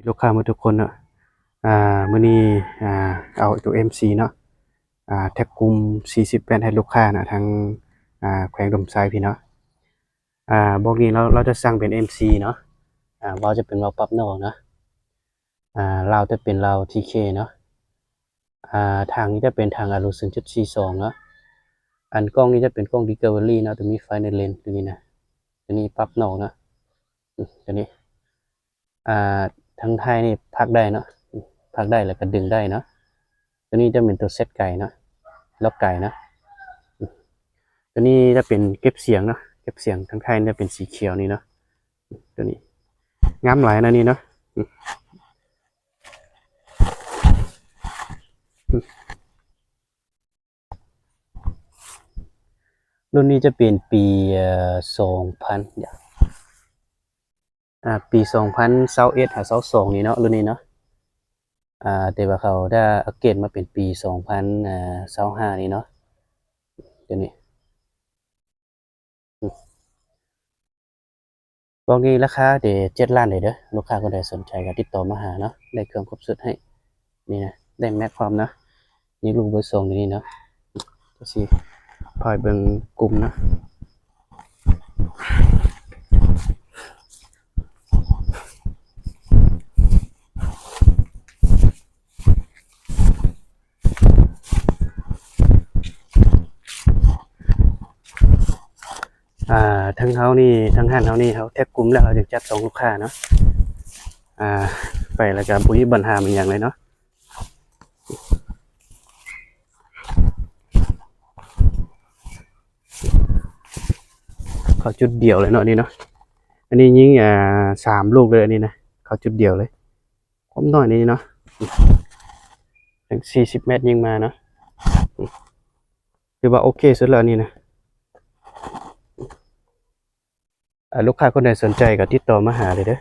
ລູກຄ້າໝົດທຸກຄົນເນາະ. ອ່າ ມື້ນີ້ ອ່າ ເອົາຕົວເອັມຊີເນາະ ອ່າ ແທັກກຸ່ມສີ່ສິບແປດໃຫ້ລູກຄ້າເນາະ ທາງ ອ່າ ແຂວງອຸດົມໄຊພີ້ເນາະ. ອ່າ ບລັອກນີ້ເຮົາ ເຮົາຈະສັ່ງເປັນເອັມຊີເນາະ. ອ່າ ວາວຈະເປັນວາວປັບນອກເນາະ. ອ່າ ລາວຈະເປັນລາວທີເຄເນາະ. ອ່າ ຖັງນີ້ຈະເປັນຖັງອາລູ ສູນຈຸດສີ່ສອງເນາະ. ອັນກ້ອງນີ້ຈະເປັນກ້ອງດິສຄັຟເວີຣີເນາະ ໂຕມີໄຟໃນເລນໂຕນີ້ນະ. ໂຕນີ້ປັບນອກເນາະ ອືມ ໂຕນີ້ ອ່າ ທາງທ້າຍນີ້ພັກໄດ້ເນາະ ອືມ ພັກໄດ້ ແລ້ວກໍດຶງໄດ້ເນາະ. ໂຕນີ້ຈະເປັນໂຕເຊັດໄກເນາະ ລັອກໄກເນາະ. ອືມ ໂຕນີ້ຈະເປັນເກັບສຽງເນາະ ເກັບສຽງທາງທ້າຍຈະເປັນສີຂຽວນີ້ເນາະ. ອືມ ໂຕນີ້ງາມຫຼາຍນະນີ້ເນາະ. ອືມ ອືມ ລຸ້ນນີ້ຈະເປັນປີ ເອີ ສອງພັນ ອ່າ ປີສອງພັນຊາວເອັດຫາຊາວສອງນີ້ເນາະ ລຸ້ນນີ້ເນາະ. ອ່າ ແຕ່ວ່າເຂົາໄດ້ອັບເກຣດມາເປັນປີສອງພັນຊາວຫ້ານີ້ເນາະ ໂຕນີ້. ບລັອກນີ້ລາຄາເດ ເຈັດລ້ານເດ້ເດີ. ລູກຄ້າຄົນໃດສົນໃຈກໍຕິດຕໍ່ມາຫາເນາະ ໄດ້ເຄື່ອງຄົບຊຸດໃຫ້ ນີ້ນະ ໄດ້ແມັກພ້ອມເນາະ. ນີ້ລູກເບີສອງຢູ່ນີ້ເນາະ. ຈະຊິພາໄປເບິ່ງກຸ່ມເນາະ. ອ່າ ທາງເຮົານີ້ ທາງຮ້ານເຮົານີ້ ເຮົາແທັກກຸ່ມແລ້ວ ເຮົາຈຶ່ງຈັດສົ່ງລູກຄ້າເນາະ. ອ່າ ໄປແລ້ວກໍບໍ່ມີບັນຫາອີ່ຫຍັງເລີຍເນາະ. ເຂົ້າຈຸດດຽວເລີຍເນາະ ອັນນີ້ເນາະ. ອັນນີ້ຍິງ ອ່າ ສາມລູກເລີຍ ອັນນີ້ນະ ເຂົ້າຈຸດດຽວເລີຍ. ຄວາມນ້ອຍນີ້ເນາະ ຈັ່ງສີ່ສິບແມັດຍິງມາເນາະ. ຖືວ່າໂອເຄສຸດແລ້ວອັນນີ້ນະ. ອ່າ ລູກຄ້າຄົນໃດສົນໃຈກໍຕິດຕໍ່ມາຫາເລີຍເດີ.